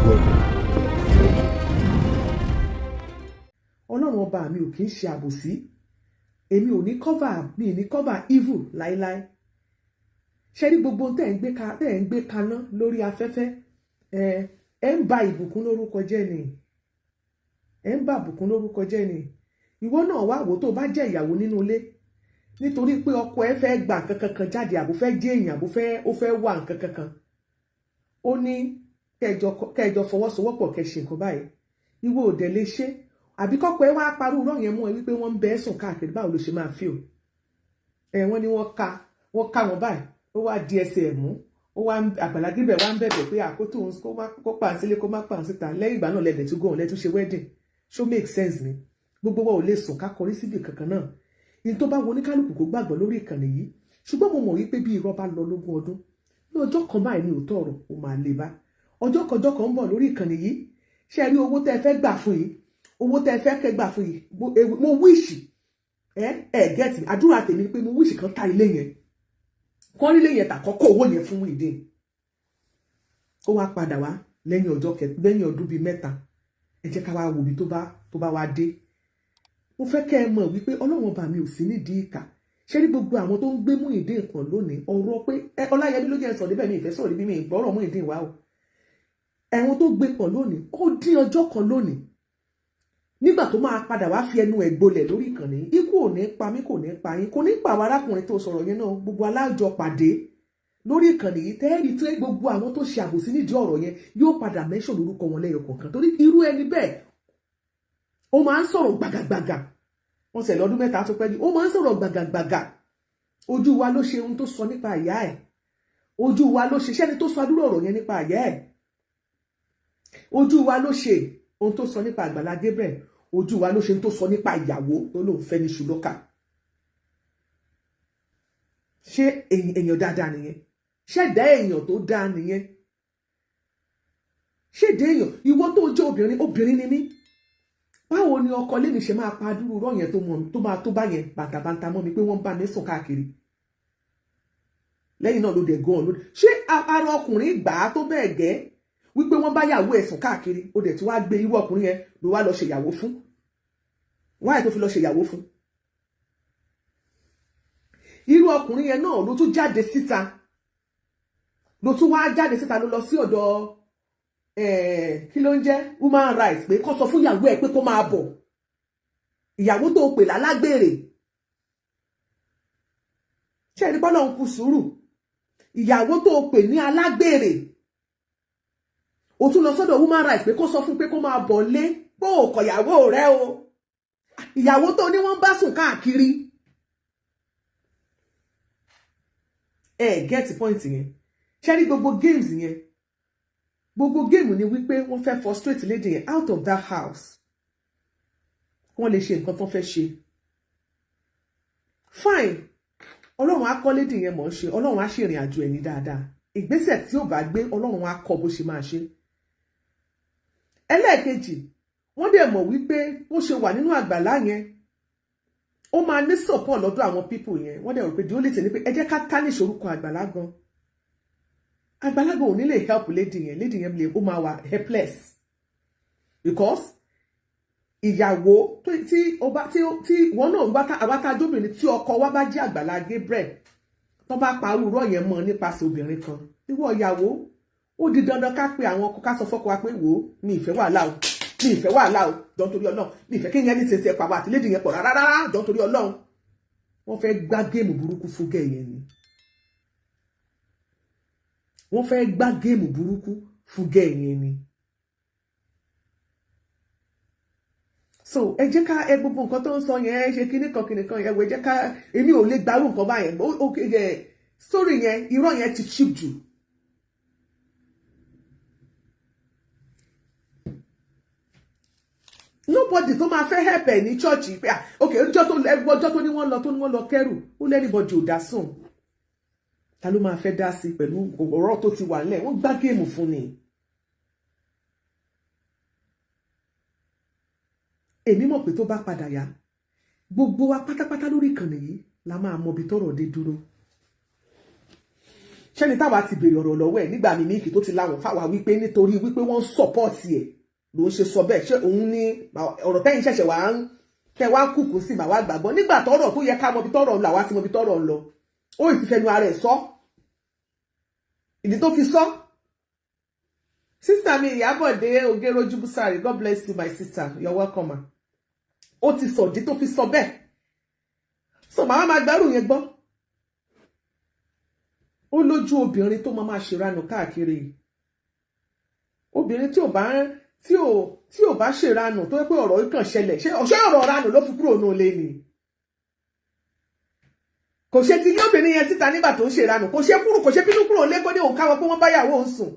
Welcome. Thank you. Ọlọ́run ọba mi ò kì í ṣe àbòsí. Èmi ò ní cover, mi ní cover evil láíláí. Ṣé rí gbogbo tẹ́ ń gbé ka, tẹ́ ń gbé kaná lórí afẹ́fẹ́, ẹ ń ba ìbùkún lórúkọ jẹ́ ni. Ẹ ń ba ìbùkún lórúkọ jẹ́ ni. Ìwọ náà wá wò, tó bá jẹ́ ìyàwó nínú ilé, nítorí pé ọkọ ẹ fẹ́ gba nǹkan kankan jáde, àbò fẹ́ jẹ́ èèyàn, àbò fẹ́ ó fẹ́ wà nǹkan kankan, ó ní kẹjọ fọwọ́sowọ́pọ̀ kẹ́ ṣe nǹkan báyìí, ìwọ ò dẹ̀ lè ṣe, àbí kọ́kọ́ ẹ wá parú irọ́ yẹn mú ẹ wípé wọ́n ń bẹ ẹ́ sùn káàkiri, báwo ló ṣe máa fi o? Ẹ wọ́n ní wọ́n ká wọn báyìí, ó wá di ẹsẹ̀ ẹ̀ mú, ó wá Àgbàlá Gabriel wá ń bẹ̀bẹ̀ pé àkótó òun kó pa sílé, kó má pa síta. Lẹ́yìn ìgbà náà lẹ́dẹ̀ tún góhùn lẹ́tún ṣe wedding. Ṣó make sense ni? Gbogbo wa ò lè sùn ká kọrí síbì kankan náà. Ní tó bá wo oníkálukú kó gbàgbọ́ lórí ìkànnì yìí, ṣùgbọ́n mo mọ̀ wípé bí irọ́ bá lọ lógún ọdún, ní ọjọ́ kan báyìí ní òótọ́ ọ̀rọ̀ ó máa lè bá. Ọjọ́ kọjọ́ kan ń bọ̀ lórí ìkànnì yìí. Ṣé ẹ rí owó tẹ́ ẹ fẹ́ gbà fún yìí, owó tẹ́ ẹ fẹ́ kẹ́ gbà fún yìí, mo wish ẹ get me. Àdúrà tèmi ni pé mo wish kan ta ilé yẹn, kán rí ilé yẹn tà, kọ́kọ́ owó yẹn fún Muyideen, ó wá padà wá lẹ́yìn ọjọ́ kẹ, lẹ́yìn ọdún bíi 3. Ẹ jẹ́ ká wá wo ibi tó bá wá dé. Mo fẹ́ kẹ́ ẹ mọ̀ wípé Ọlọ́run ọba mi ò sí nídìí ìkà. Ṣé ní gbogbo àwọn tó ń gbé Muyideen kan lónìí, ọ̀rọ̀ pé Ọláyẹmí ló jẹ́ sọ̀rọ̀ níbẹ̀, mi ìfẹ́ sọ̀rọ̀ níbi, mi ìgbọ́rọ̀ Muyideen wá o. Ẹ̀wọ̀n tó gbé pọ̀ lónìí, ó dín ọjọ́ kan lónìí, nígbà tó máa padà wá fi ẹnu ẹ̀ gbolẹ̀ lórí ìkànnì. Ikú ò ní pa mí, kò ní pa yín, kò ní pa àwọn arákùnrin tó sọ̀rọ̀ yẹn náà. Gbogbo alájọ pàdé lórí ìkànnì yìí, tẹ́ẹ̀rí tí gbogbo àwọn tó ṣe àbòsí nídìí ọ̀rọ̀ yẹn yóò padà mention lórúkọ wọn lẹ́yọ kọ̀ọ̀kan, torí irú ẹni bẹ́ẹ̀, ó máa ń sọ̀rọ̀ gbàgàgbàgà. Wọ́n sẹ̀ lọ́dún 3 tó pẹ́ jù, ó máa ń sọ̀rọ̀ gbàgàgbàgà. Ojú wa ló ṣe ohun tó sọ nípa ìyá ẹ̀. Ojú wa ló ṣe ṣẹ́ni tó sọ adúrò ọ̀rọ̀ yẹn nípa ìyá ẹ̀. Ojú wa ló ṣe ohun tó sọ nípa Àgbàlá Gabriel. Ojú wa ló ṣe ohun tó sọ nípa ìyàwó tó lóun fẹ́ ní ṣùlọ́kà. Ṣé èèyàn dáadáa nìyẹn? Ṣẹ̀dá èèyàn tó dáa nìyẹn? Ṣèdè èèyàn? Ìwọ tó jẹ́ obìnrin, obìnrin ni mí, báwo ni ọkọ lèmi ṣe máa pa dúró rọ yẹn tó mọ tó máa tó bá yẹn bàtàbàtà mọ́ mi pé wọ́n ń bá mi sùn káàkiri? Lẹ́yìn náà ló dẹ̀ gan ló ṣé ara ọkùnrin gbà á tó bẹ́ẹ̀ gẹ́ wípé wọ́n bá yàwó ẹ̀ sùn káàkiri, ó dẹ̀ tí wàá gbé irú ọkùnrin yẹn ló wá lọ ṣèyàwó fún? Wáyé tó fi lọ ṣèyàwó fún irú ọkùnrin yẹn náà, ló tún jáde síta, ló tún wá jáde síta, ló lọ sí ọ̀dọ̀ kí ló ń jẹ́ human rights, pé kó sọ fún ìyàwó ẹ̀ pé kó máa bọ̀, ìyàwó tó pè lálágbèrè. Ṣé ẹni bọ́lá ń kú sùúrù? Ìyàwó tó pè ní alágbèrè, ó tún lọ sọ́dọ̀ human rights pé kó sọ fún pé kó máa bọ̀ lé, pé ò kọ̀ ìyàwó rẹ o, ìyàwó tó ní wọ́n bá sùn káàkiri. Ẹ get point yẹn? Ṣé rí gbogbo games yẹn? Gbogbo game ni wípé wọ́n fẹ́ frustrate lady yẹn out of that house, wọ́n lè ṣe nǹkan tó fẹ́ ṣe. Fine, Ọlọ́run á kọ́ lady yẹn mọ̀ ọ́n ṣe, Ọlọ́run á ṣèrìn àjò ẹ̀ ní dáadáa. Ìgbésẹ̀ tí ò bá gbé, Ọlọ́run á kọ́ bó ṣe máa ṣe. Ẹlẹ́ẹ̀kejì, wọ́n dẹ̀ mọ̀ wípé bó ṣe wà nínú àgbàlá yẹn, ó máa ní support lọ́dọ̀ àwọn people yẹn. Wọ́n dẹ̀ rò pé the only thing ni pé ẹ jẹ́ ká tarnish orúkọ àgbàlá gan. Àgbàlá gan ò ní lè help lady yẹn. Lady yẹn lè ó máa wà helpless, because ìyàwó tí ọba tí wọn náà wá, àwa tá a jóbìnrin, tí ọkọ wa bá jẹ́ Àgbàlá Gabriel, tó bá parú irọ́ yẹn mọ́ nípasẹ̀ obìnrin kan, ìwọ ìyàwó, ó di dandan ká pe àwọn ọkọ, ká sọ fọ́kọ wa pé, wò ó, mi ìfẹ́ wàhálà o, mi ìfẹ́ wàhálà o, jọ nítorí Ọlọ́run, mi ìfẹ́ kí yẹn ní tètè pàwọ́ àti lady yẹn pọ̀ rárá rárá, jọ nítorí Ọlọ́run. Wọ́n fẹ́ gbá game burúkú fún gẹ̀ yẹn ni. Wọ́n fẹ́ gbá game burúkú fún gẹ̀ yẹn ni. So ẹ jẹ́ ká ẹ gbogbo nǹkan tó ń sọ yẹn, ẹ ṣe kíní kan kíní kan yẹn, ẹ jẹ́ ká, èmi ò lè gbárù nǹkan báyẹn. Ó ẹ story yẹn, irọ́ yẹn ti cheap jù. Nobody tó máa fẹ́ help ẹ̀ ní church pé, ah ok, ọjọ́ tó ọjọ́ tó ní wọ́n lọ, tó ní wọ́n lọ kẹ́rù, ó lẹ́nìbọ̀dì ò dá sùn. Ta ló máa fẹ́ dá sí pẹ̀lú ọ̀rọ̀ tó ti wà nílẹ̀? Wọ́n gbá game fún ni. Èmi mọ̀ pé tó bá padà yá, gbogbo wa pátápátá lórí ìkànnì yìí la máa mọ ibi tọ́rọ̀ dé dúró. Ṣẹ́ni táwa ti béèrè ọ̀rọ̀ lọ́wọ́ ẹ̀ nígbà mímíkì tó ti láwọn fáwa wípé nítorí wípé wọ́n ń support ẹ̀ ló ń ṣe sọ bẹ́ẹ̀, ṣé òun ní ọ̀rọ̀ tẹ́yìn ṣẹ̀ṣẹ̀ wá ń tẹ́ wá ń kùkù sí màá wá gbàgbọ́ nígbà tọ́rọ̀ tó yẹ ká mọ ibi tọ́rọ̀ ń lọ? Àwa ti mọ ibi tọ́rọ̀ ń lọ. Ó ì ti fẹnu ara ẹ̀ sọ ìdí tó fi sọ. Sister mi Ìyábọ̀dé Ògèròjú Búsàrí, God bless you, my sister, you're welcome, ma. Ó ti sọ ìdí tó fi sọ bẹ́ẹ̀, so màá máa gbárù yẹn gbọ́. Ó lójú obìnrin tó máa máa ṣèranù káàkiri, obìnrin tí ò bá ṣèranù, tó yẹ pé ọ̀rọ̀ yìí kàn ṣẹlẹ̀. Ṣé ọ̀rọ̀ ranù ló fi kúrò nù lé ni? Kò ṣe ti ní obìnrin yẹn síta nígbà tó ń ṣèranù, kò ṣe kúrò, kò ṣe bínú kúrò lé, kó ní òun káwọn pé wọ́n bá yàwó òun sùn.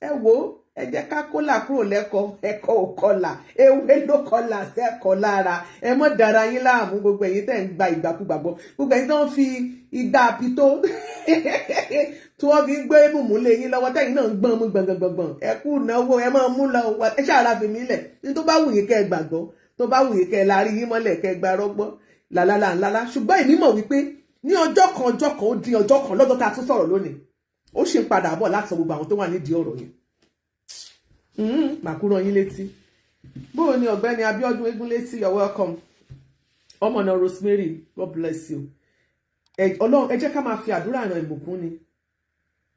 Ẹ wo, ẹ jẹ́ ká kólà kúrò lẹ́kọ̀ọ́. Ẹ̀kọ́ ò kọlà, ewé ló kọlà sẹ́kọ̀ọ́ lára. Ẹ mọ́ dára yín láàmú. Gbogbo ẹ̀yin tẹ́ ń gba ìgbàkúgbàgbọ́, gbogbo ẹ̀yin tó ń fi igbá apitó tí wọ́n fi ń gbé mùmú lé yín lọ́wọ́, tẹ́yìn náà ń gbọ́n mú gbọ̀ngbọ̀ngbọ̀n, ẹ kú náwó, ẹ máa mú lọ. Ẹ ṣáà fi mí lẹ̀ ní tó bá wù yín kẹ́ ẹ gbàgbọ́, tó bá wù yín kẹ́ ẹ larí yín mọ́lẹ̀, kẹ́ ẹ gba rọ́gbọ́ làlálà ńlá. Ṣùgbọ́n èmi mọ̀ wípé ní ọjọ́ kan, ọjọ́ kan, ó di ọjọ́ kan lọ́jọ́ tá a tún sọ̀rọ̀ lónìí, ó ṣì ń padà bọ̀ láti sọ gbogbo àwọn tó wà nídìí ọ̀rọ̀ yẹn. Màkúrọ̀ yín létí. Bóò ni ọ̀gbẹ́ni Abíọ́dún Eégún létí, you're welcome. Ọmọ náà Rosemary, God bless you. Ọlọ́run, ẹ jẹ́ ká máa fi àdúrà ràn ìbùkún ni.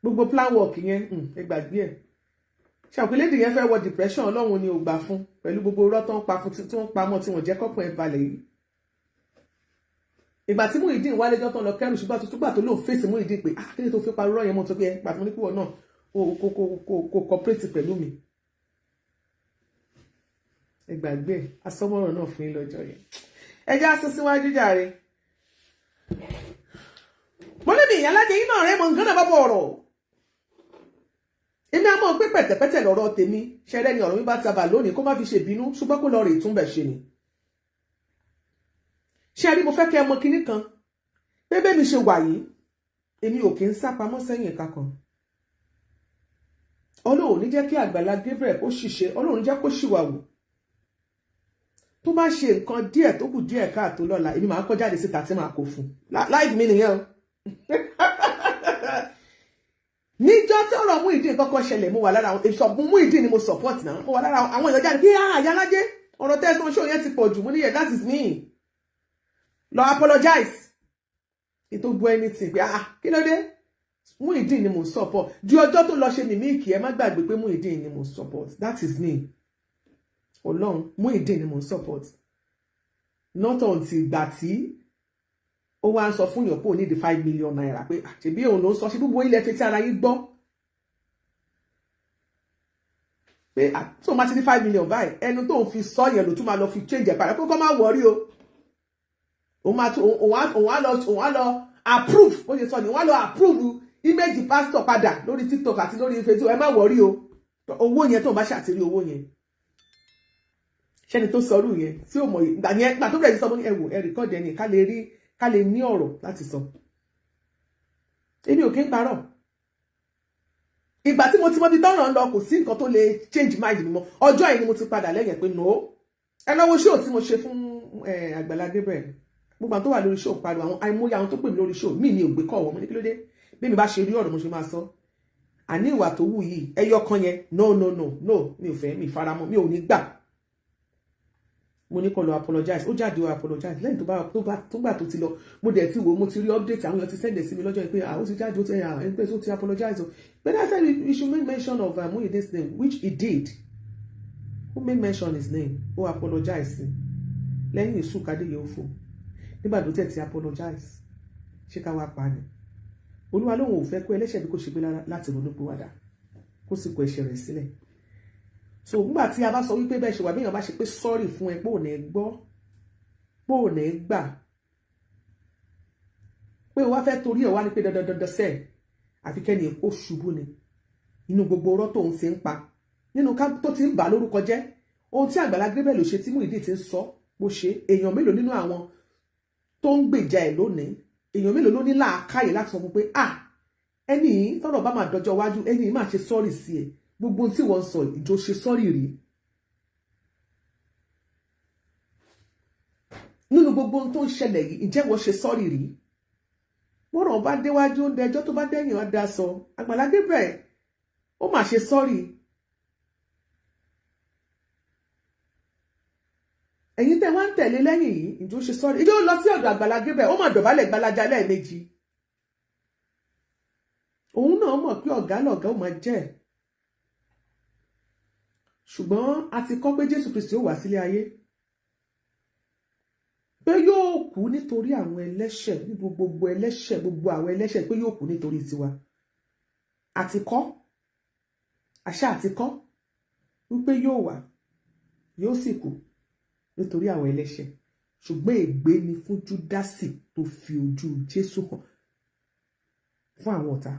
Gbogbo plan work yẹn, ẹ gbàgbé ẹ̀. Ṣàpèlédè yẹn fẹ́ wọ depression, Ọlọ́run ni ò gbà fún pẹ̀lú gbogbo irọ́ tó ń pa fún, tó ń pamọ́, tí wọ́n jẹ́ kọ́kàn ẹ̀ balẹ̀ yìí. Ìgbà tí Muyideen wálé jọ́ tán lọ kẹ́rù, ṣùgbọ́n tó túgbà tó lóun fèsì Muyideen pé, ah, kí ni tó fi parọ́ yẹn mọ́? Tó pé ẹ pàtó ní kúwọ̀ náà kò cooperate pẹ̀lú mi. Ẹ gbàgbé asọ́mọ́rọ̀ náà fún yín lọ́jọ́ yẹn. Ẹ já sún síwájú jàre. Mo ní mi ìyálájẹ yín náà rẹ mọ nǹkan náà bá bọ̀ ọ̀rọ̀. Èmi àmọ́ pé pẹ̀tẹ̀pẹ̀tẹ̀ lọ́rọ̀ tèmi ṣẹlẹ̀ ni. Ọ̀rọ̀ mi bá tabà lónìí, kó má fi ṣe bínú, ṣùgbọ́n kó lọ rè túnbẹ̀ ṣe ni. Ṣé rí, mo fẹ́ kẹ́ ẹ mọ kinní kan pé bẹ́ẹ̀ mi ṣe wà yìí, èmi ò kí ń sá pamọ́ sẹ́yìn ìka kan. Ọlọ́run ní jẹ́ kí Àgbàlá Gabriel kó ṣìṣe, Ọlọ́run ní jẹ́ kó ṣìwàwù. Tó bá ṣe nǹkan díẹ̀ tó kù díẹ̀ káàtó lọ́la, èmi máa kọ́ jáde síta tí màá kó fún live mi nìyẹn o. Níjọ́ tí ọ̀rọ̀ Muyideen kọ́kọ́ ṣẹlẹ̀, mo wà lára àwọn Muyideen ni mo support náà. Mo wà lára àwọn èèyàn jáde pé, ah, Ìyálájé, ọ̀rọ̀ tẹ́sán ṣó yẹn ti pọ̀ jù. Mo ní yẹn, that is me, lọ apologize kí tó gbọ́ anything pé, ah, kí ló dé? Muyideen ni mo support ju ọjọ́ tó lọ ṣe mimic. Ẹ má gbàgbé pé Muyideen ni mo support. That is me. Ọlọ́run, Muyideen ni mo support, not until ìgbà tí ó wá ń sọ fún yàn pé òun ní di ₦5 million, pé ṣebí òun ló ń sọ, ṣe gbogbo ilẹ̀ fetí ara yín gbọ́ pé tó máa ti ní 5 million báyìí, ẹnu tó ń fi sọ yẹn ló tún máa lọ fi change ẹ̀ padà pé kó má worry o, òun máa tún òun á lọ approve bó ṣe sọ ni, òun á lọ approve image pastor padà lórí TikTok àti lórí Facebook. Ẹ má worry o, owó yẹn, tó ń bá ṣàtìrí owó yẹn. Ṣẹ́ni tó sọrú yẹn tí ò mọ̀ ìgbà yẹn, gbà tó bẹ̀rẹ̀ sí sọ, mọ́ ní ẹ wò, ẹ record ẹni ká lè rí, ká lè ní ọ̀rọ̀ láti sọ. Èmi ò kí ń parọ́. Ìgbà tí mo ti mọ bí tọ́rọ̀ ń lọ, kò sí nǹkan tó lè change mind mi mọ́. Ọjọ́ yìí ni mo ti padà lẹ́yìn pé no. Ẹ lọ́wọ́ show tí mo ṣe fún Àgbàlá Gabriel, gbogbo àwọn tó wà lórí show pariwo, àwọn àìmọye àwọn tó pè mí lórí show mí ni ò gbé kọ́ wọn. Mo ní kí ló dé? Bí mi bá ṣe rí ọ̀rọ̀, mo ṣe máa sọ. Àní ìwà tó wù yìí, ẹyọ kan yẹn, no, no, no, no, mi ò fẹ́, mi faramọ́, mi ò ní gbà. Mo ní kó lọ apologize. Ó jáde, ó apologize. Lẹ́yìn tó bá tó bá tó gbà tó ti lọ, mo dẹ̀ ti wò, mo ti rí update, àwọn èèyàn ti send ẹ̀ sí mi lọ́jọ́ yìí pé ah, ó ti jáde, ó ti ah, ẹni pé ó ti apologize o. But I said we should make mention of Muyideen's name, which he did. Ó make mention his name, ó apologize lẹ́yìn ìsúkadé yóò fò. Nígbà tó tẹ̀ ti apologize, ṣé ká wá pa ni? Olúwa lóun ò fẹ́ kó ẹlẹ́ṣẹ̀ bí kò ṣe pé láti ronú pìwàdà, kó sì kọ ẹ̀ṣẹ̀ rẹ̀ sílẹ̀. So nígbà tí a bá sọ wípé bẹ́ẹ̀ ṣe wà, béèyàn bá ṣe pé sorry fún ẹ, pé ò ní gbọ́, pé ò ní gbà, pé o wá fẹ́ torí ẹ̀ wá ní pé dandan dandan sẹ́ẹ̀ àfi kẹ́ni kó ṣubú ni inú gbogbo ọ̀rọ̀ tóun ti ń pa nínú ká tó ti ń bà lórúkọ jẹ́. Ohun tí Àgbàlá Gabriel ṣe tí Muyideen ti ń sọ bó ṣe, èèyàn mélòó nínú àwọn tó ń gbèjà ẹ̀ lónìí, èèyàn mélòó ló ní làákàyè láti sọ fún pé, ah, ẹni yìí, tọ́rọ̀ bá máa dọjọ́ iwájú, ẹni yìí máa ṣe sorry sí ẹ, gbogbo ohun tí wọ́n ń sọ ìjọ ṣe sorry rí nínú gbogbo ohun tó ń ṣẹlẹ̀ yìí, ǹjẹ́ wọ́n ṣe sorry rí? Mọ́ràn bá déwájú ó ń dẹjọ́, tó bá dẹ́yìn á dá sọ. Àgbàlá Gabriel ó mà ṣe sọ́rí. Ẹ̀yin tẹ́ wá ń tẹ̀lé lẹ́yìn yìí, ìjọ ṣe sọ́rí, ìjọ lọ sí ọ̀dọ̀ Àgbàlá Gabriel, ó mà dọ̀bálẹ̀ gbalaja lẹ́ẹ̀mejì. Òun náà mọ̀ pé ọ̀gá lọ̀gá ó máa jẹ́, ṣùgbọ́n a ti kọ́ pé Jésù Kristi ó wá sílé ayé, pé yóò kú nítorí àwọn ẹlẹ́ṣẹ̀, ní gbogbo ẹlẹ́ṣẹ̀, gbogbo àwọn ẹlẹ́ṣẹ̀, pé yóò kú nítorí tiwa. Àti kọ́, àṣà àti kọ́ wípé yóò wá, yóò sì kú nítorí àwọn ẹlẹ́ṣẹ̀. Ṣùgbọ́n ègbé ni fún Júdásì tó fi ojú Jésù hàn fún àwọn ọ̀tá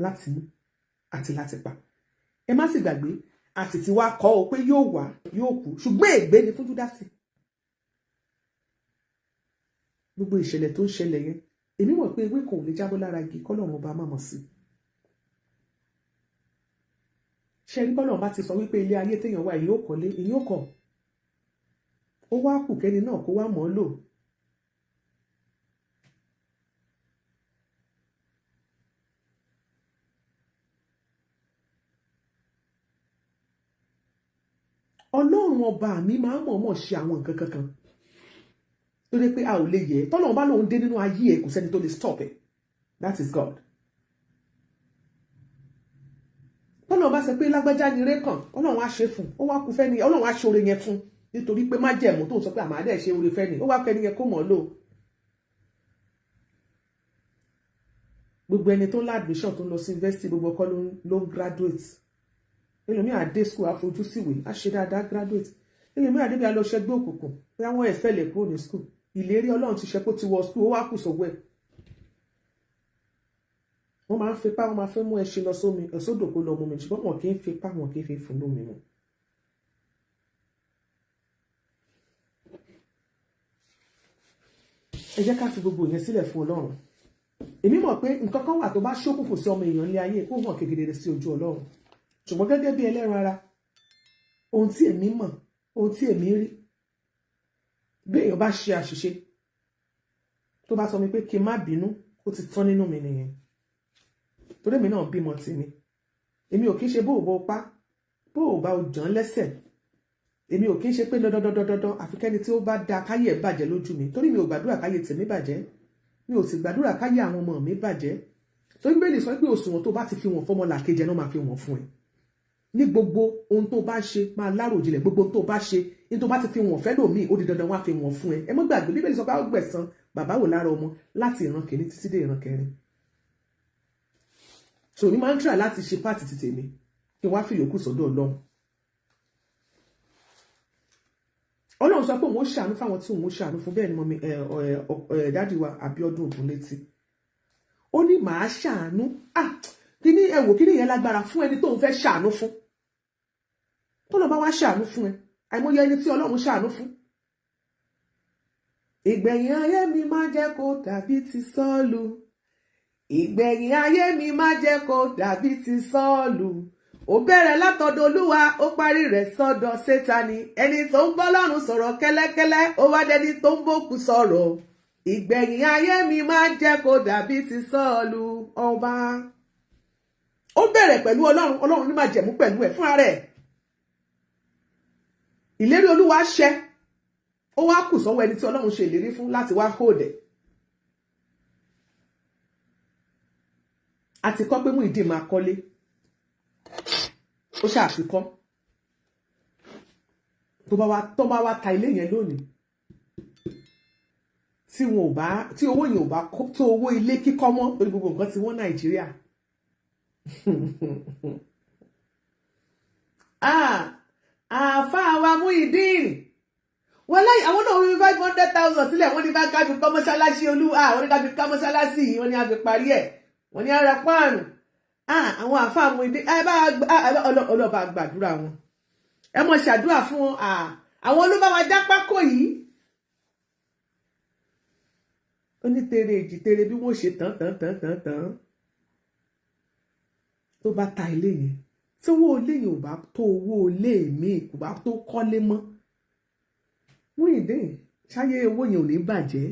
láti mú àti láti pa. Ẹ má sì gbàgbé, a sì ti wá kọ́ ọ pé yóò wá, yóò kú, ṣùgbọ́n ègbé ni fún Júdásì. Gbogbo ìṣẹ̀lẹ̀ tó ń ṣẹlẹ̀ yẹn, èmi mọ̀ pé ewé kan ò lè jábọ́ lára igi kọ́lọ́run ọba má mọ̀ sí. Ṣe rí bọ́lọ́run bá ti sọ wípé ilé ayé téèyàn wà èyí ò kọ́lé, èyí ò kọ̀, ó wá kù kẹ́ni náà kó wá mọ̀ ọ́ lò. Ọlọ́run ọba mi máa ń mọ̀ọ́mọ̀ ṣe àwọn nǹkan kankan tó dé pé a ò lè yẹ. Tọ́lọ́run bá lóun dé nínú ayé ẹ̀, kò sẹ́ni tó lè stop ẹ̀. That is God. Tọ́lọ́run bá sọ pé lágbájá ni eré kan, Ọlọ́run á ṣe fún, ó wá kú fẹ́ni, Ọlọ́run á ṣe oore yẹn fún, nítorí pé májẹ̀mú tó ń sọ pé àmàdé ṣe oore fẹ́ni, ó wá kẹ́ni yẹn kó mọ̀ ọ́ lò. Gbogbo ẹni tó ń lá admission tó ń lọ sí university, gbogbo ọkọ ló ń graduate. Ẹlòmíì àdé school àfojúsíwèé, á ṣe dáadáa graduate. Ẹlòmíì àdé bí a lọ ṣẹgbẹ́ òkùnkùn, bí àwọn ẹ̀fẹ́ lè kúrò ní school. Ìlérí Ọlọ́run ti ṣe pé ó ti wọ school, ó wá kù sọ́wọ́ ẹ̀. Wọ́n máa ń fipá, wọ́n máa fẹ́ mú ẹṣin lọ sómi sódò kó lọ mú mi, ṣùgbọ́n wọn kì í fipá, wọn kì í fi fún lómi mu. Ẹ jẹ́ ká fi gbogbo yẹn sílẹ̀ fún Ọlọ́run. Èmi mọ̀ pé nǹkan kan wà tó bá ṣókùnkùn sí ọmọ èèyàn ní ayé, kó hàn kedere sí ojú Ọlọ́run. Ṣùgbọ́n gẹ́gẹ́ bí ẹlẹ́ran ara, ohun tí èmi mọ̀, ohun tí èmi rí, bí èèyàn bá ṣe àṣìṣe tó bá sọ mi pé kí n má bínú, ó ti tán nínú mi nìyẹn. Torí èmi náà bímọ tèmi, èmi ò kí ń ṣe bóòbó pa bóòbá ojàn lẹ́sẹ̀, èmi ò kí ń ṣe pé dandandandandan àfi kẹ́ni tí ó bá da káyé ẹ̀ bàjẹ́ lójú mi, torí mi ò gbàdúrà káyé tèmi bàjẹ́, mi ò sì gbàdúrà káyé àwọn ọmọ mi bàjẹ́. Torí Bíbélì sọ pé òṣùwọ̀n tó bá ti fi wọ̀n fọmọ làkejì náà máa fi wọ̀n fún ẹ. Ní gbogbo ohun tó bá ṣe máa láròjinlẹ̀, gbogbo ohun tó bá ṣe ní tó bá ti fi wọ̀n fẹ́ lòmíì, ó di dandan wá fi wọ̀n fún ẹ. Ẹ mọ́ gbàgbé, Bíbélì sọ pé a ó gbẹ̀san bàbá wò lára ọmọ láti ìran kìíní títí dé ìran kẹrin. So ní máa ń try láti ṣe pàtì ti tèmi kí n wá fi yòókù sọ́dọ̀ Ọlọ́run. Ọlọ́run sọ pé òun ó ṣàánú fáwọn tí òun ó ṣàánú fún, bẹ́ẹ̀ ni mọ́mi dádì wa Abíọ́dún Ògúnlétí. Ó ní màá ṣàánú. Kíní ẹ wò, kíní yẹn lágbára fún ẹni tóun fẹ́ ṣàánú fún. Tọ́lọ́ bá wá ṣàánú fún ẹ, àìmọye ẹni tí Ọlọ́run ṣàánú fún. Ìgbẹ̀yìn ayé mi má jẹ́ kó dàbí ti Sọ́ọ̀lù. Ìgbẹ̀yìn ayé mi má jẹ́ kó dàbí ti Sọ́ọ̀lù. Ó bẹ̀rẹ̀ látọ̀dọ̀ Olúwa, ó parí rẹ̀ sọ́dọ̀ Sétánì. Ẹni tó ń bọ́ Ọlọ́run sọ̀rọ̀ kẹ́lẹ́kẹ́lẹ́, ó wá dẹni tó ń bókù sọ̀rọ̀. Ìgbẹ̀yìn ayé mi má jẹ́ kó dàbí ti Sọ́ọ̀lù ọba. Ó bẹ̀rẹ̀ pẹ̀lú Ọlọ́run, Ọlọ́run ní májẹ̀mú pẹ̀lú ẹ̀ fúnra rẹ̀. Ìlérí Olúwa ṣẹ, ó wá kù sọ́wọ́ ẹni tí Ọlọ́run ṣe ìlérí fún láti wá hóòdẹ̀. A ti kọ́ pé Muyideen máa kọ́lé, ó ṣáà ti kọ́. Tó bá wá ta ilé yẹn lónìí, tí owó yẹn ò bá tó owó ilé kíkọ́ mọ́, torí gbogbo nǹkan ti wọ́n Nàìjíríà. Àáfàá wa Muyideen, wọ́n láyé àwọn náà wí 500,000 sílẹ̀, wọ́n ní bá ká fi kọ́ mọ́ṣáláṣí Olúwa, wọ́n ní ká fi kọ́ mọ́ṣáláṣí yìí, wọ́n ní a fi parí ẹ̀, wọ́n ní ara páànù. Àwọn àáfàá Muyideen, ẹ bá ọlọ́ba gbàdúrà wọn, ẹ mọ̀ ṣàdúrà fún wọn, àwọn olúbá wa já pákó yìí. Ó ní tere èjì tere bí wọ́n ṣe tán tán tán tán tán. Tó bá ta ilé yẹn, tí owó ilé yẹn ò bá tó owó ilé mi, kò bá tó kọ́lé mọ́, Muyideen ṣáyé owó yẹn ò ní bàjẹ́.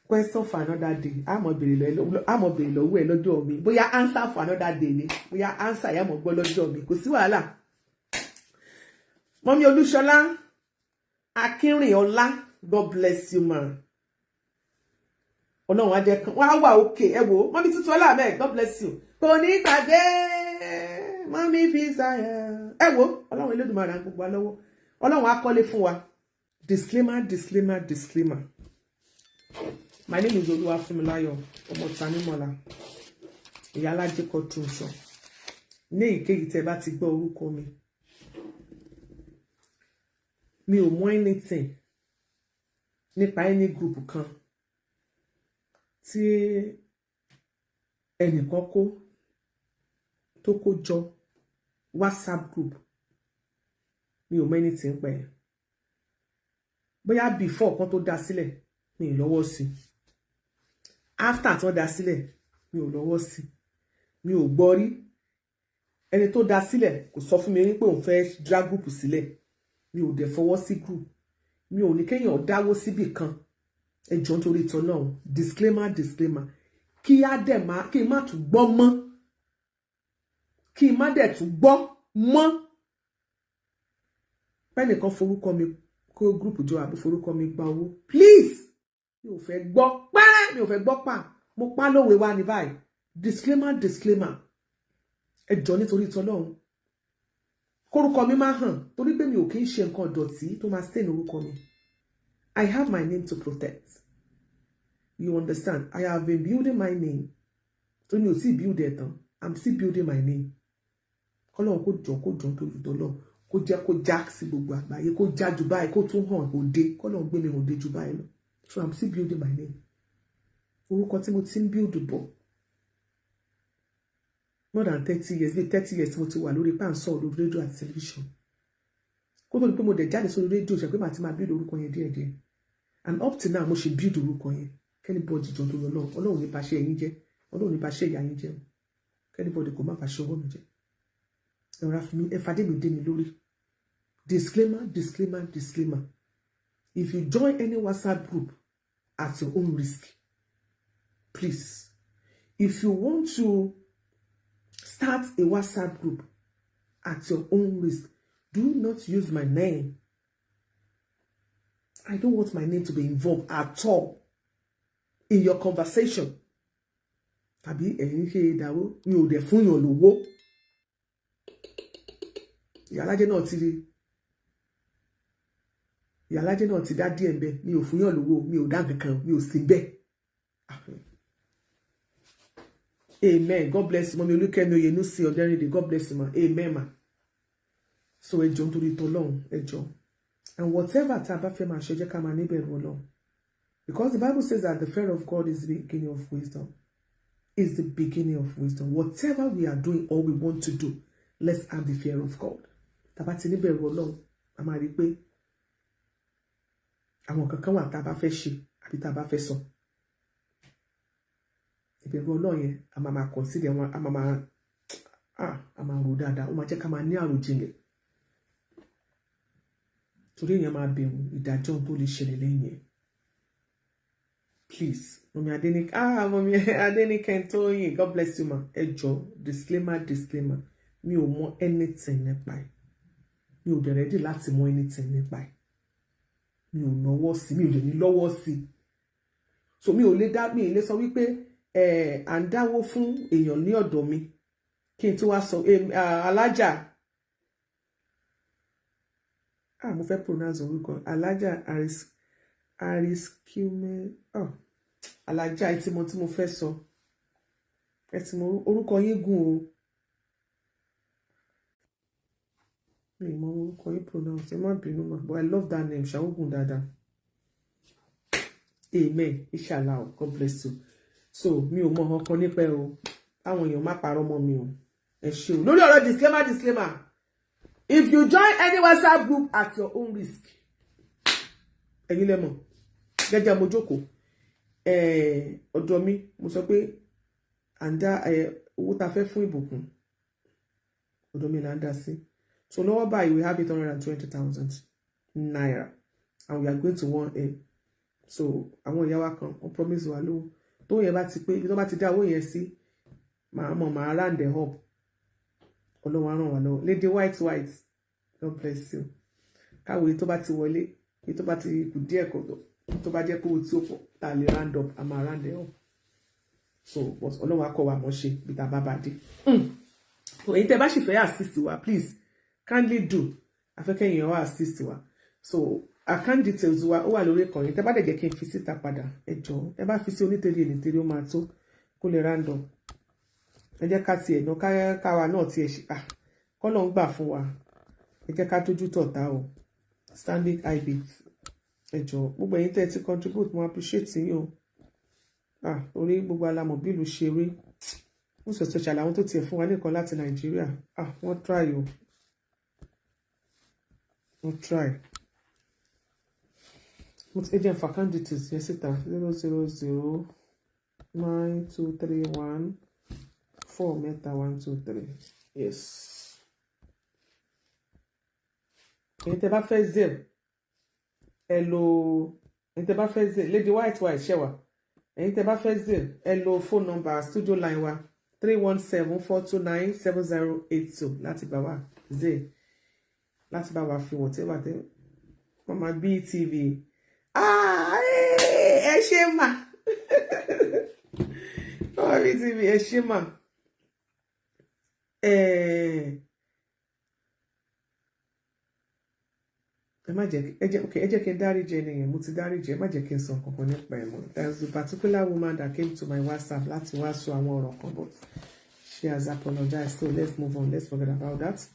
Question for another day. Àmọ́ béèrè lọ́wọ́ ẹ lọ́jọ́ mi. Bóyá answer for another day ni, bóyá answer yà mọ̀ gbọ́ lọ́jọ́ mi. Kò sí wàhálà. Mummy Olúṣọlá Akínrìnọlá, God bless you, ma. Ọlọ́run á jẹ́ kán wọ́n á wà òkè. Ẹ wò ó, Mummy Tuntun Ọlá Ahmed, God bless you. Kò ní gbàgbé Mummy fi ṣàyà. Ẹ wò ó, Ọlọ́run Elédùmarè á gbogbo wa lọ́wọ́. Ọlọ́run á kọ́lé fún wa. Disclaimer, disclaimer, disclaimer. My name is Olúwafúnmiláyọ̀ Ọmọtanímọ̀lá, Ìyálájé Culture. Ní èyíkéyìí tẹ́ bá ti gbọ́ orúkọ mi, mi ò mọ anything nípa any group kan tí ẹnìkan kó tó kó jọ, WhatsApp group. Mi ò mọ anything pa ẹ̀. Bóyá before kan tó dá sílẹ̀, mi ì lọ́wọ́ sí. After tí wọ́n dá sílẹ̀, mi ò lọ́wọ́ sí. Mi ò gbọ́ rí. Ẹni tó dá sílẹ̀ kò sọ fún mi wípé òun fẹ́ dá group sílẹ̀. Mi ò dẹ̀ fọwọ́ sí group. Mi ò ní kéèyàn dáwó síbì kan. Ẹ jọ̀ọ́, nítorí t'Ọlọ́run, disclaimer, disclaimer. Kí á dẹ̀ má kí n má tún gbọ́ mọ́, kí n má dẹ̀ tún gbọ́ mọ́ pẹ́nìkan forúkọ mi kó group jọ àbí forúkọ mi gba owó. Please, mi ò fẹ́ gbọ́ pẹ́rẹ́, mi ò fẹ́ gbọ́ pa. Mo pa lówe wá ní báyìí. Disclaimer, disclaimer. Ẹ jọ̀ọ́, nítorí t'Ọlọ́run, kórúkọ mi máa hàn, torí pé mi ò kí ń ṣe nǹkan ìdọ̀tí tó máa stain orúkọ mi. I have my name to protect, you understand? I have been building my name, tó mi ò tí build ẹ̀ tán. I'm still building my name. Kọ́lọ́run kó jọ, kó jọ, nítorí t'Ọlọ́run, kó jẹ́ kó já sí gbogbo àgbáyé, kó já ju báyìí, kó tún hàn òde. Kọ́lọ́run gbé mi òde ju báyìí lọ. So I'm still building my name. Orúkọ tí mo ti ń build bọ̀ more than 30 years, bíi 30 years tí mo ti wà lórí páńsọ̀, lórí rédíò àti tẹlifíṣàn. Kó tó di pé mo dẹ̀ jáde sórí rédíò, ṣe pé màá ti máa build orúkọ yẹn díẹ̀díẹ̀, and up till now mo ṣe build orúkọ yẹn. Kí anybody jọ tó lọ lọ, Ọlọ́run ní bá ṣe ẹ̀yin jẹ́, Ọlọ́run ní bá ṣe ìyá yín jẹ́. Kí anybody kò má bá ṣe ọwọ́ mi jẹ́. Ẹ̀rọ àfi mi ẹ̀fàdé mi dé mi lórí. Disclaimer, disclaimer, disclaimer. If you join any WhatsApp group, at your own risk, please. If you want to start a WhatsApp group, at your own risk. Do not use my name. I don't want my name to be involved at all in your conversation. Tàbí ẹ̀yin ṣe ìdáwó, mi ò dẹ̀ fún yàn lówó. Ìyálájẹ náà ti rí, ìyálájẹ náà ti dá díẹ̀ ń bẹ. Mi ò fún yàn lówó, mi ò dá nǹkan, mi ò sí bẹ́ẹ̀. Amen. God bless you, Mummy Olúkẹ́mi Oyènúsì Ọ̀dẹ́rìndé. God bless you, ma. Amen, ma. So ẹ jọ̀ọ́, nítorí t'Ọlọ́run, ẹ jọ̀ọ́, and whatever tá a bá fẹ́ máa ṣe, jẹ́ ká máa níbẹ̀rù Ọlọ́run, because the Bible says that the fear of God is the beginning of wisdom, is the beginning of wisdom. Whatever we are doing or we want to do, let's have the fear of God. Tá bá ti níbẹ̀rù Ọlọ́run, a máa rí i pé àwọn kankan wà tá a bá fẹ́ ṣe àbí tá a bá fẹ́ sọ, ìbẹ̀rù Ọlọ́run yẹn, a máa máa consider wọn, a máa rò dáadáa. Ó máa jẹ́ ká máa ní àròjinlẹ̀, torí èèyàn máa bẹ̀rù ìdájọ́ tó lè ṣẹlẹ̀ lẹ́yìn ẹ̀. Please, Mummy Adenike, ah, Mummy Adenike Tóyìn, God bless you, ma. Ẹ jọ̀ọ́, disclaimer, disclaimer. Mi ò mọ anything nípa ẹ̀. Mi ò dẹ̀ ready láti mọ anything nípa ẹ̀. Mi ò náwó sí, mi ò lè ní lọ́wọ́ sí. So mi ò lè dá, mi ò lè sọ wípé ẹ à ń dáwó fún èèyàn ní ọ̀dọ̀ mi, kí n tó wá sọ alájà, ah, mo fẹ́ pronounce orúkọ alájà aris ariskiume. Oh, alájà, ẹ ti mọ tí mo fẹ́ sọ. Ẹ ti mọ orúkọ yín gùn o. Mi ò mọ orúkọ yín pronounce, ẹ má bínú mà, but I love that name. Ṣàwógùn dáadáa. Amen, inshallah. God bless you. So mi ò mọ ọkàn nípa ẹ o. Táwọn èèyàn má parọ́ mọ́ mi o. Ẹ ṣé o. Lórí ọ̀rọ̀ disclaimer, disclaimer. If you join any WhatsApp group, at your own risk. Ẹ̀yin lẹ mọ̀. Gẹ́gẹ́ mo jókòó ọ̀dọ̀ mi, mo sọ pé à ń dá owó tá a fẹ́ fún ìbùkún, ọ̀dọ̀ mi là ń dá sí. So lọ́wọ́ báyìí, we have ₦820,000 and we are going to 1M. So àwọn ìyá wa kan, wọ́n promise wa lówó. Tó yẹn bá ti pé, ibi tó bá ti dá owó yẹn sí, màá mọ̀, màá round it up. Ọlọ́run á ràn wá lọ́wọ́. Lady White White, God bless you. Káwé tó bá ti wọlé, èyí tó bá ti kù díẹ̀ kọ̀, tó bá jẹ́ pé owó tí ó pọ̀ tá a lè round up, a máa round it up. So, but Ọlọ́run á kọ́ wa mọ̀ ṣe bí tá a bá bá dé. So èyí tẹ́ bá sì fẹ́ assist wa, please kindly do. Afẹ́kẹ́yìn wa assist wa. So account details wa, ó wà lórí ìkànnì. Tẹ́ bá dẹ̀ jẹ́ kí n fi síta padà, ẹ jọ̀ọ́, ẹ bá fi sí onítẹ̀lé ènìtẹ̀lé, ó máa tó kó lè round up. Ẹ jẹ́ ká tiẹ̀ ná káwa náà tiẹ̀ ṣe kọ́lọ̀ ń gbà fún wa. Ẹ jẹ́ ká tójú tọ̀tá o. Stanbic IBIT, ẹ jọ̀ọ́, gbogbo ẹ̀yin tẹ́ ẹ ti contribute, mo appreciate yín o. Orí gbogbo alamọ̀ bí ìlú ṣe rí. Most especially àwọn tó tiẹ̀ fún wa nìkan láti Nàìjíríà. Wọ́n try o, wọ́n try. Mo ti agent for account details yẹn síta: 0009231444123. Yes, ẹ̀yin tẹ́ bá fẹ́ Zelle, ẹ lo. Ẹ̀yin tẹ́ bá fẹ́ Zelle, Lady White White ṣẹwà, ẹ̀yin tẹ́ bá fẹ́ Zelle, ẹ lo phone number studio line wa, 317-429-7082, láti bá wa Zelle, láti bá wa fi wọ́n tẹ́ wà tẹ́. Mama BTV, ẹ ṣé mà. Mama BTV, ẹ ṣé mà. Ẹ má jẹ́ ẹ jẹ́, okay, ẹ jẹ́ kí n dáríjì ẹnìyẹn. Mo ti dáríjì. Ẹ má jẹ́ kí n sọ nǹkan kan nípa ẹ̀ mọ́. There is a particular woman that came to my WhatsApp láti wá sọ àwọn ọ̀rọ̀ kan, but she has apologized, so let's move on, let's forget about that.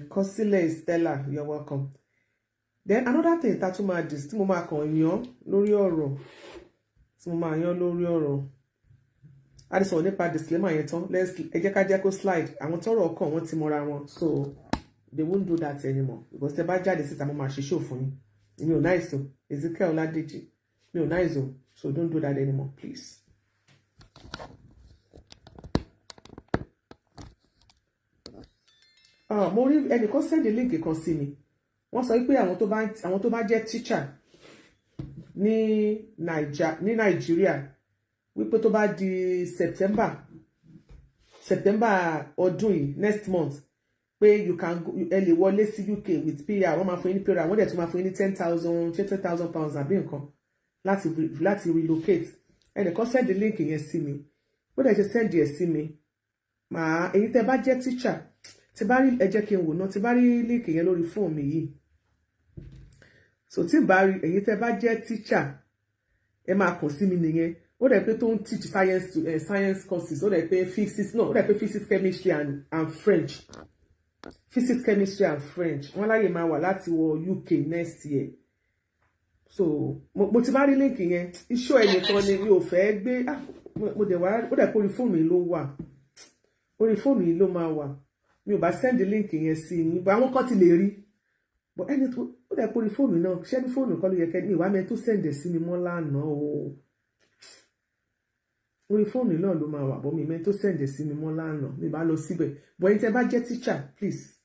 Kọsílẹ̀ Stella, you're welcome. Then another thing tá tún máa dis tí mo máa kàn yán lórí ọ̀rọ̀ tí mo máa yán lórí ọ̀rọ̀, a ti sọ̀rọ̀ nípa disclaimer yẹn tán. Let's, ẹ jẹ́ ká jẹ́ kó slide. Àwọn tọ́rọ̀ kàn, wọ́n ti mọra wọn, so they won't do that anymore, because tẹ bá jáde síta, mo máa ṣe show fún yín. Mi ò nice o. Ezekiel Oladeji, mi ò nice o, so don't do that anymore, please. Mo rí ẹnìkan send link kan sí mi. Wọ́n sọ pé àwọn tó bá jẹ́ teacher ní Nàìjíríà, wípé tó bá di September ọdún yìí, next month, pé you can go, ẹ lè wọlé sí UK with PR. Wọ́n máa fún yín ní PR, wọ́n dẹ̀ tún máa fún yín ní 10,000, £10,000 àbí nǹkan láti relocate. Ẹnìkan send link yẹn sí mi. Bó dẹ̀ ṣe send ẹ̀ sí mi, màá, èyí tẹ́ bá jẹ́ teacher, tí bá rí, ẹ jẹ́ kí n wò náà tí bá rí link yẹn lórí fóònù mi yìí. So tí n bá rí, èyí tẹ́ bá jẹ́ teacher, ẹ máa kàn sí mi nìyẹn. Ó dẹ̀ pé tó ń teach science courses. Ó dẹ̀ pé physics, no, ó dẹ̀ pé physics, chemistry and French. Physics, chemistry and French, wọ́n láyè máa wà láti wọ UK next year. So mo ti bá rí link yẹn, iṣẹ́ ẹnìkan ni mi ò fẹ́ gbé. Mo dẹ̀ wá, ó dẹ̀ pé orí fóònù yìí ló wà, orí fóònù yìí ló máa wà. Mi ò bá send link yẹn sí yín, but àwọn kan ti lè rí, but ẹni tó, ó dẹ̀ pé orí fóònù náà, ṣé ní fóònù kan ló yẹ kẹ́ ní ìwà mi tó send ẹ̀ sí mi mọ́ lánàá o. Orí fóònù náà ló máa wà, bọ́ mi mẹ́ tó send ẹ̀ sí mi mọ́ lánàá, mi bá lọ síbẹ̀. But ẹni tẹ́ bá jẹ́ teacher, please,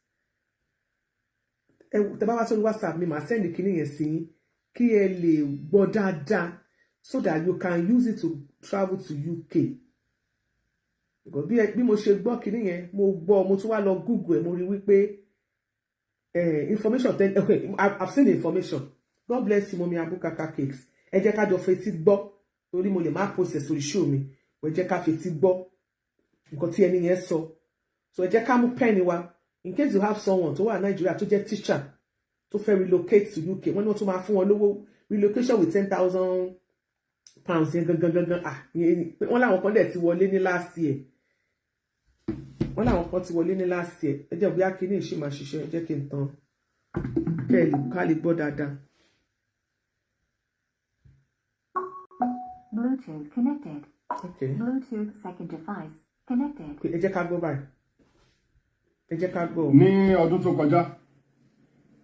ẹ tẹ́ bá wá sórí WhatsApp mi, màá send kíní yẹn sí yín kí ẹ lè gbọ́ dáadáa, so that you can use it to travel to UK, because bí mo ṣe gbọ́ kíní yẹn, mo gbọ́, mo tún wá lọ Google ẹ̀, mo rí wípé information ten, okay, I've seen the information. God bless you, Mummy Abukaka Cakes. Ẹ jẹ́ ká jọ fetí gbọ́, torí mo lè má post ẹ̀ sórí show mi. Ẹ jẹ́ ká fetí gbọ́ nǹkan tí ẹni yẹn sọ. So ẹ jẹ́ ká mú pen wa, in case you have someone tó wà Nàìjíríà tó jẹ́ teacher tó fẹ́ relocate to UK. Wọ́n ní wọ́n tún máa fún wọn lówó relocation with £10,000 yẹn gangan gangan. Wọ́n láwọn kan dẹ̀ ti wọlé ní last year. Wọ́n láwọn kan ti wọlé ní last year. Ẹ jẹ́ bóyá kí ní ìṣe máa ṣiṣẹ́. Ẹ jẹ́ kí n tán kẹ́ ẹ lè ká lè gbọ́ dáadáa. Bluetooth connected. Okay. Bluetooth second device connected. Ẹ jẹ́ ká gbọ́ báyìí. Ẹ jẹ́ ká gbọ́. Ní ọdún tó kọjá,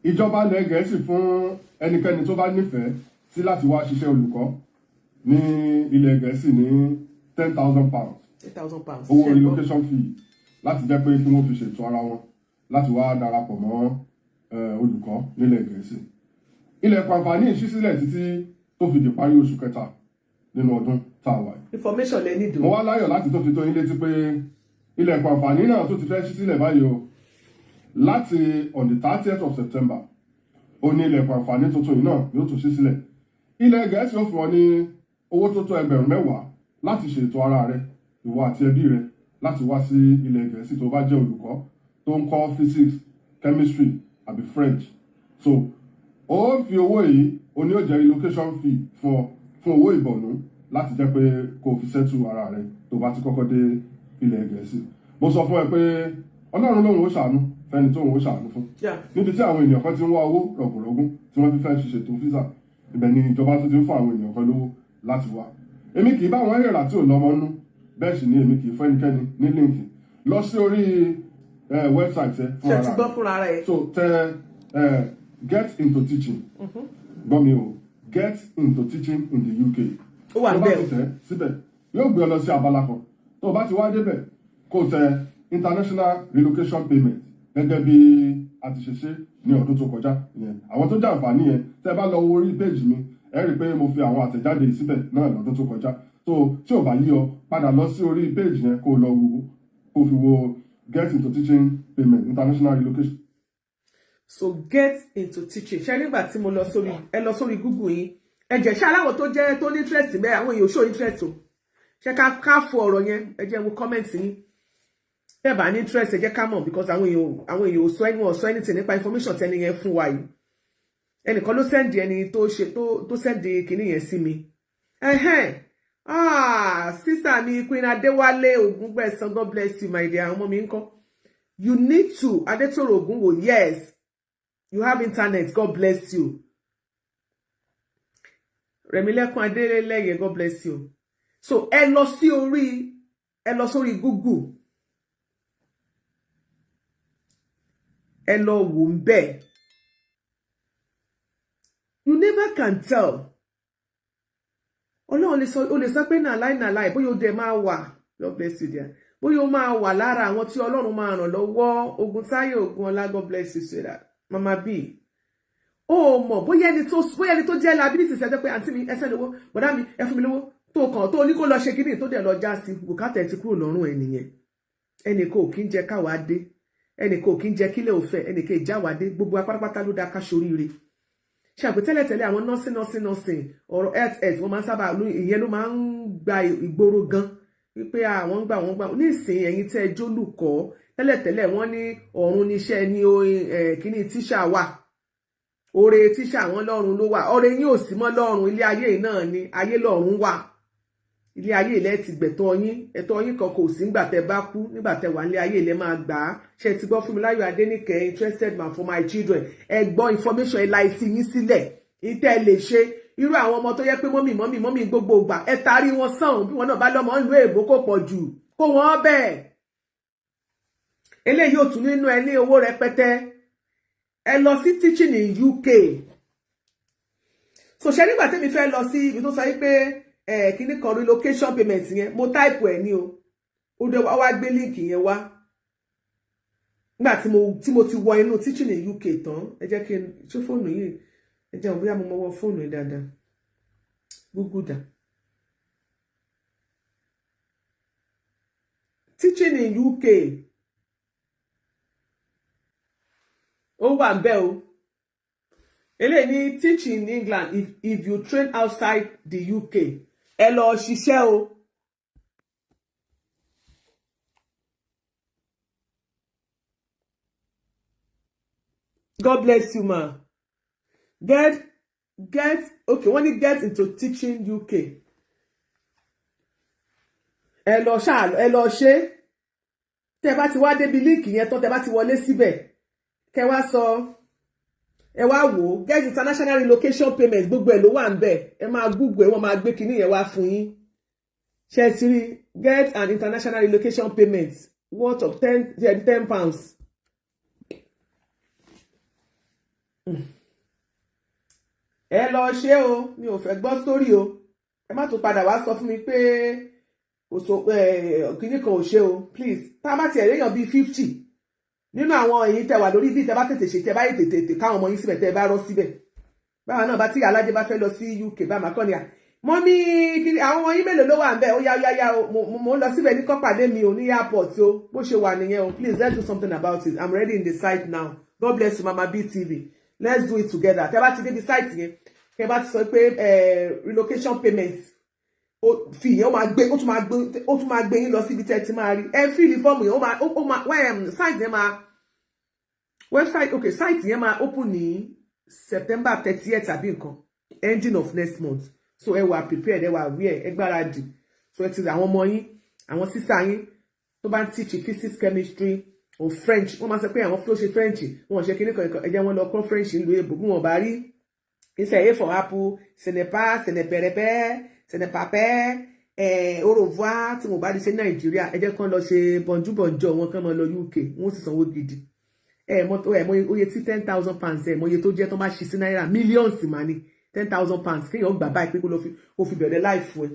ìjọba ilẹ̀ Gẹ̀ẹ́sì fún ẹnikẹ́ni tó bá nífẹ̀ẹ́ sí láti wá ṣiṣẹ́ olùkọ́ ní ilẹ̀ Gẹ̀ẹ́sì ní £10,000. £10,000. Owó relocation fee, láti jẹ́ pé kí wọ́n fi ṣètò ara wọn láti wá darapọ̀ mọ́ olùkọ́ nílẹ̀ Gẹ̀ẹ́sì. Ilẹ̀kùn àǹfààní yìí ṣí sílẹ̀ títí tó fi di parí oṣù kẹta nínú ọdún tá a wà yìí. Information lẹ nídìí. Mo wá láyọ̀ láti tó fi tó yín létí pé ilẹ̀kùn àǹfààní náà tó ti fẹ́ ṣí sílẹ̀ báyìí o. Láti on the 30th of September, ó ní ilẹ̀kùn àǹfààní tuntun yìí náà yóò tún ṣí sílẹ̀. Ilẹ̀ Gẹ̀ẹ́sì ó fún ọ ní owó tó tó 10,000 láti ṣètò ara rẹ, ìwọ àti ẹbí rẹ, láti wá sí ilẹ̀ Gẹ̀ẹ́sì tó bá jẹ́ olùkọ́ tó ń kọ́ physics, chemistry àbí French. So ó fi owó yìí, ó ní ó jẹ́ relocation fee fún ọ, fún owó ìbọ̀nú láti jẹ́ pé kó o fi settle ara rẹ tó bá ti kọ́kọ́ dé ilẹ̀ Gẹ̀ẹ́sì. Mo sọ fún ẹ pé Ọlọ́run lòun ó ṣàánú fẹ́ni tóun ó ṣàánú fún. Níbi tí àwọn ènìyàn kan ti ń wá owó rọ̀gùnrọ̀gùn tí wọ́n fi fẹ́ ṣètò físà, ibẹ̀ ni ìjọba tó ti ń fún àwọn ènìyàn kan lówó láti wá. Èmi kì í bá wọn èrà tí ò lọ́mọ nú, bẹ́ẹ̀ sì ni èmi kì í fún ẹnikẹ́ni ní link lọ sí orí website ẹ Ṣe ti gbọ́ fúnra rẹ̀? So tẹ get into teaching. Gbọ́ mi o, get into teaching in the UK. Ó wà Tó bá bẹ́ẹ̀. ti tẹ̀ síbẹ̀, yóò gbé ọ lọ sí abala kan. Tó o bá ti wá débẹ̀, kó o tẹ international relocation payment gẹ́gẹ́ bí a ti ṣe ṣe ní ọdún tó kọjá yẹn. Àwọn tó jẹ́ àǹfààní yẹn, tẹ́ bá lọ wo orí péjì mi, ẹ rí i pé mo fi àwọn àtẹ̀jáde yìí síbẹ̀ náà lọ́dún tó kọjá. Tó tí ò bá yí ọ, padà lọ sí orí péjì yẹn, kó o lọ wò ó, kó o fi wo get into teaching payment, international relocation. So get into teaching. Ṣe nígbà tí mo lọ sórí, ẹ lọ sórí Google yín, ẹ jẹ́ ṣé aláwọ̀ tó jẹ́ tó ní interest bẹ́ẹ̀, àwọn èèyàn show interest o. Ṣé ká fo ọ̀rọ̀ yẹn? Ẹ jẹ́ wo comment yín. Tẹ́ bá ní interest, ẹ jẹ́ ká mọ̀, because àwọn èèyàn ò sọ ẹni, wọn ò sọ anything nípa information tẹ́ni yẹn fún wa yìí. Ẹnìkan ló send ẹni tó ṣe tó send kinní yẹn sí mi. Ẹhẹ́n, ah, sister mi Queen Adéwálé Ògúngbẹ̀sán, God bless you, my dear. Àwọn ọmọ mi ń kọ́. You need to Adétòrò Ògúnwò, yes, you have internet, God bless you. Rẹ̀mílẹ́kùn Adélẹ́yẹ, God bless you. So ẹ lọ sórí Google, ẹ lọ wò ń bẹ́ẹ̀. You never can tell. Ọlọ́run lè sọ, ó lè sọ pé náà láì náà láì, bóyá ó dẹ̀ máa wà. God bless you dear. Bóyá ó máa wà lára àwọn tí Ọlọ́run máa ràn lọ́wọ́. Ogun Táyé Ogun Ọlá, God bless you sweetheart. Mama B, ó mọ̀ bóyá ẹni tó jẹ́ liability ṣẹ́jọ́ pé àǹtí mi, ẹsẹ̀ lówó, bọ̀dá mi, ẹ fún mi lówó, tó kàn tó ní kó lọ ṣe kíní, tó dẹ̀ lọ já sí bùkátà ẹ̀ ti kúrò lọ́rùn ẹ̀ nìyẹn. Ẹnì kò kí ń jẹ káwa dé, ẹnì kò kí ń jẹ kílẹ̀ òfẹ́, ẹnì kò já wa dé. Gbogbo apátápátá ló dá ká ṣoríire. Ṣe àpè tẹ́lẹ̀tẹ́lẹ̀, àwọn nursing, nursing, nursing, ọ̀rọ̀ health, health, wọ́n máa ń sábà, ìyẹn ló máa ń gba ìgboro gan, wípé àwọn ń gbà, wọ́n gbà. Nísìnyí, ẹ̀yin tẹ́ ẹ jólùkọ́ tẹ́lẹ̀tẹ́lẹ̀, wọ́n ní ọ̀run níṣẹ́ ní kíní tíṣà wà, oore tíṣà wọn lọ́run ló wà. Ọ̀rẹ́ yín ò sí mọ́ lọ́run, ilé ayé náà ni ayé lọ́run wà. Ilé ayé ilẹ̀ ti gbẹ̀tọ́ yín, ẹ̀tọ́ yín kan kò sí nígbà tẹ́ bá kú. Nígbà tẹ́ wà nílé ayé ilẹ̀ máa gbà á. Ṣe ti gbọ́? Fún mi láyọ̀ Adéníkẹ́, interested man for my children. Ẹ gbọ́ information, ẹ la etí yín sílẹ̀. Ìtẹ́ lè ṣe irú àwọn ọmọ tó yẹ pé mummy, mummy, mummy gbogbo ìgbà, ẹ tarí wọn sàn. Bí wọn náà bá lọ́mọ ń lo èbó, kò pọ̀ jù kó wọ́n bẹ́ẹ̀. Eléyìí ò tún nínú ẹ ní owó rẹpẹtẹ. Ẹ lọ sí teaching in UK. So ṣe nígbà tẹ́mi fẹ́ lọ sí ibi tó sọ wípé ẹ kíní kan relocation payment yẹn, mo type ẹ ní o, ó dé wá gbé link yẹn wá. Nígbà tí mo ti wọ inú teaching in UK tán, ẹ jẹ́ kí n ṣe fóònù yìí, ẹ jẹun bóyá mo mọwọ́ fóònù yìí dáadáa. Google dà, teaching in UK, ó wà ń bẹ̀ o. Eléyìí ní teach in England if you train outside the UK. Ẹ lọ ṣiṣẹ́ o. God bless you, ma. Get okay, wọ́n ní get into teaching UK. Ẹ lọ ṣáà, ẹ lọ ṣe. Tẹ́ bá ti wá débi link yẹn tán, tẹ́ bá ti wọlé síbẹ̀, kẹ́ wá sọ, ẹ wá wò ó, get international relocation payment, gbogbo ẹ̀ ló wà ń bẹ̀. Ẹ máa google ẹ, wọ́n máa gbé kinní yẹn wá fún yín. Ṣe ti rí? Get an international relocation payment worth of £10. Ẹ lọ ṣe o, mi ò fẹ́ gbọ́ sórí o. Ẹ má tún padà wá sọ fún mi pé kò so kinní kan ò ṣe o. Please, tá a bá tiẹ̀ réyàn bíi 50 nínú àwọn èyí tẹ wà lórí bí tẹ bá tètè ṣe, tẹ bá yè tètè káwọn ọmọ yín síbẹ̀, tẹ bá rọ́ síbẹ̀. Báwa náà bá tí alájẹ bá fẹ́ lọ sí UK, bá máa kọ́ ni à mummy kiri, àwọn ọmọ yín mélòó ló wà ń bẹ̀? Ó yá, yá, yá o, mo ń lọ síbẹ̀ ní kọ́pàdé mi ò ní airport o. Bó ṣe wà nìyẹn o. Please, let's do something about it. I'm ready in the site now. God bless you, Mama BTV. Let's do it together. Tẹ́ bá ti débi site yẹn, tẹ́ bá ti sọ pé relocation payment, ó fi ìyẹn, ó máa gbé, ó tún máa gbé yín lọ síbi tẹ́ ti máa rí. Ẹ fill fọ́ọ̀mù yẹn, ó máa site yẹn máa website, okay, site yẹn máa open ní September 30th tàbí nǹkan, ending of next month. So ẹ wà prepared, ẹ wà aware, ẹ gbáradì. So ẹ ti rí àwọn ọmọ yín, àwọn sísá yín tó bá ń teach physics, chemistry or French, wọ́n máa sọ pé àwọn tó ṣe French, wọn ṣe kíní kan, ẹ jẹ́ wọn lọ kọ́ French nílùú èbó. Bí wọn bá rí iṣẹ́, A for apple, ce n'est pas, ce n'est pẹrẹpẹ, ce n'est pas pẹ ẹ, au revoir, tí wọn bá di ṣe Nàìjíríà, ẹ jẹ́ kán lọ ṣe bọ̀njúbọ̀njọ́ wọn, kán máa lọ UK, wọ́n sì sanwó gidi. Ẹ mọ, ẹ mọ oye tí £10,000, ẹ mọ iye tó jẹ́ tó máa ṣí sí náírà, millions mà ní £10,000. Kéèyàn gbà báyìí pé kó lọ fi, kó fi bẹ̀rẹ̀ life ẹ.